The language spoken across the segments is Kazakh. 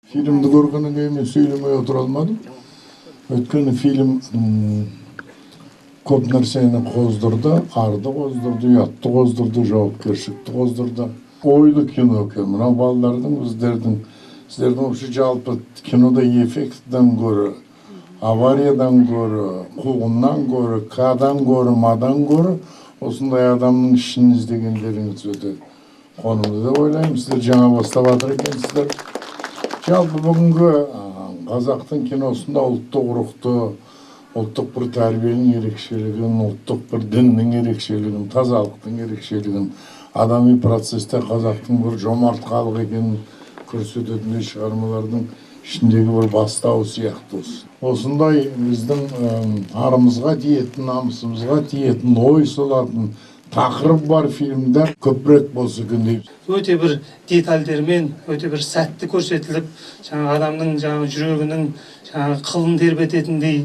Фильмді көргеннен кейін мен сөйлемей отыра алмадым. Өйткені фильм көп нәрсені қоздырды, арды қоздырды, ұятты қоздырды, жауапкершілікті қоздырды. Ойлы кино екен. Мынау балалардың, біздердің, сіздердің вообще жалпы кинода эффектіден гөрі, авариядан гөрі, қуғыннан гөрі, кадан гөрі, мадан гөрі осындай адамның ішін іздегендеріңіз өте қонымды деп ойлаймын. Сіздер жаңа бастап жатыр екенсіздер. Жалпы бүгінгі қазақтың киносында ұлттық рухты, ұлттық бір тәрбиенің ерекшелігін, ұлттық бір діннің ерекшелігін, тазалықтың ерекшелігін, адами процесте қазақтың бір жомарт халық екенін көрсететіндей шығармалардың ішіндегі бір бастауы сияқты осы. Осындай біздің арымызға тиетін, намысымызға тиетін, ой салатын тақырып бар фильмдер көбірек болса екен деймін. Өте бір детальдермен, өте бір сәтті көрсетіліп, жаңағы адамның жаңағы жүрегінің жаңағы қылын тербететіндей,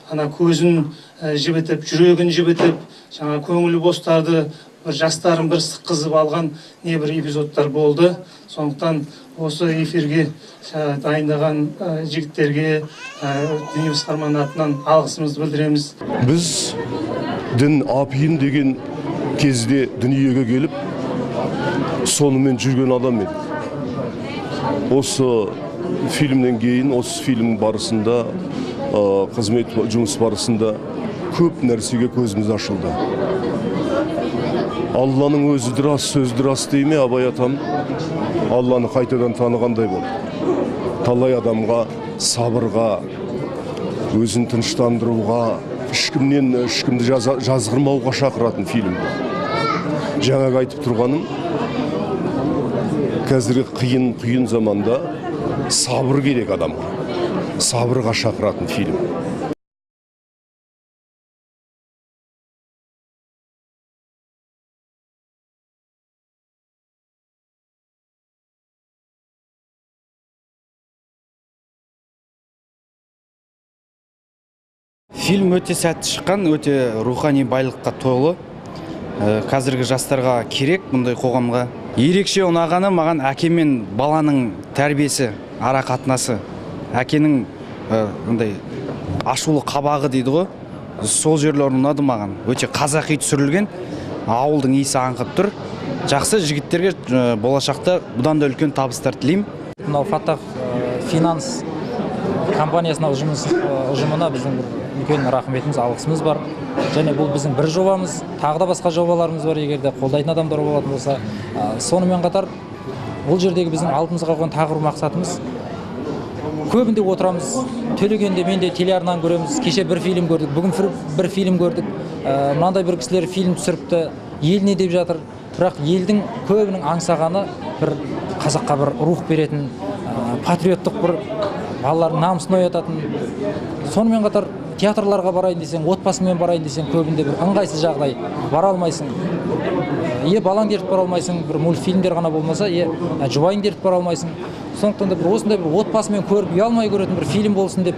ана көзін жібітіп, жүрегін жібітіп, жаңа көңілі бостарды, бір жастарын бір сыққызып алған не бір эпизодтар болды. Сондықтан осы эфирге дайындаған жігіттерге діни басқарманың атынан алғысымызды білдіреміз. Біз дін апиын деген кезде дүниеге келіп, сонымен жүрген адам едік. Осы фильмнен кейін, осы фильм барысында, қызмет жұмыс барысында көп нәрсеге көзіміз ашылды. Алланың өзі рас, сөзі рас дей ме Абай атам? Алланы қайтадан танығандай болды. Талай адамға сабырға, өзін тыныштандыруға, ешкімнен ешкімді жазғырмауға шақыратын фильм бұл. Жаңағы айтып тұрғаным, қазіргі қиын заманда сабыр керек адамға. Сабырға шақыратын фильм. Фильм өте сәтті шыққан, өте рухани байлыққа толы. Қазіргі жастарға керек бұндай қоғамға. Ерекше ұнағаны маған әке мен баланың тәрбиесі, ара қатынасы. Әкенің мындай ашулы қабағы дейді ғой, сол жерлер ұнады маған. Өте қазақи түсірілген, ауылдың иісі аңқып тұр. Жақсы жігіттерге болашақта бұдан да үлкен табыстар тілеймін. Мынау Фаттах финанс компаниясына ұжымына біздің бір үлкен рахметіміз, алғысымыз бар. Және бұл біздің бір жобамыз, тағы да басқа жобаларымыз бар, егер де қолдайтын адамдар болатын болса. Сонымен қатар бұл жердегі біздің алдымызға қойған тағы бір мақсатымыз, көбінде отырамыз, төлегенде мен де телеарнаны көреміз, кеше бір фильм көрдік, бүгін бір фильм көрдік, мынандай бір кісілер фильм түсіріпті, ел не деп жатыр. Бірақ елдің көбінің аңсағаны бір қазаққа бір рух беретін, патриоттық бір балалардың намысын оятатын. Сонымен қатар театрларға барайын десең, отбасыңмен барайын десең, көбінде бір ыңғайсыз жағдай, бара алмайсың. Е балаңды ертіп бара алмайсың, бір мультфильмдер ғана болмаса, е жұбайыңды ертіп бара алмайсың. Сондықтан да бір осындай бір отбасымен көріп, ұялмай көретін бір фильм болсын деп,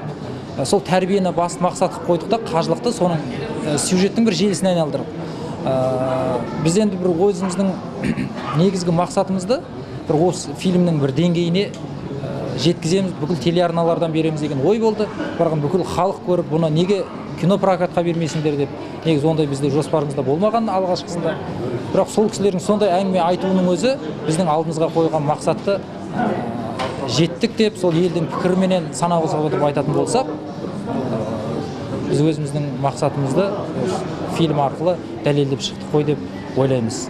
сол тәрбиені басты мақсат қылып қойдық та, қажылықты соның сюжеттің бір желісіне айналдырып. Біз енді бір өзіміздің негізгі мақсатымызды бір осы фильмнің бір деңгейіне жеткіземіз, бүкіл телеарналардан береміз деген ой болды. Бірақ бүкіл халық көріп, бұны неге кино прокатқа бермейсіңдер деп, негізі ондай бізде жоспарымызда болмаған алғашқысында. Бірақ сол кісілердің сондай әңгіме айтуының өзі біздің алдымызға қойған мақсатты жеттік деп, сол елдің пікіріменен сана қоса отырып айтатын болсақ, біз өзіміздің мақсатымызды фильм арқылы дәлелдеп шықтық қой деп ойлаймыз.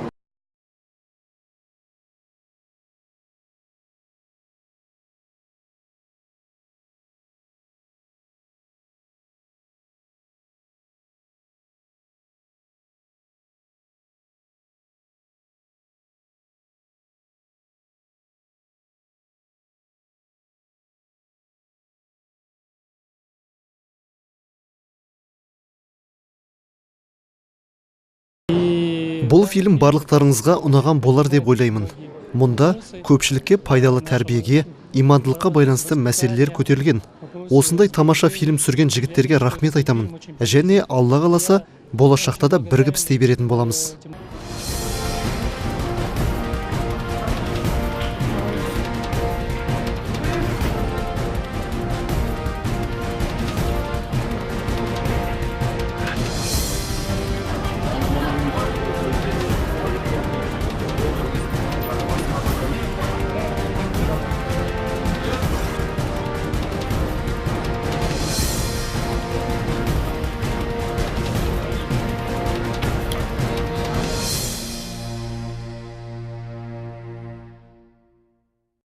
Бұл фильм барлықтарыңызға ұнаған болар деп ойлаймын. Мұнда көпшілікке пайдалы тәрбиеге, имандылыққа байланысты мәселелер көтерілген. Осындай тамаша фильм түсірген жігіттерге рахмет айтамын. Және Алла қаласа, болашақта да бірігіп істей беретін боламыз.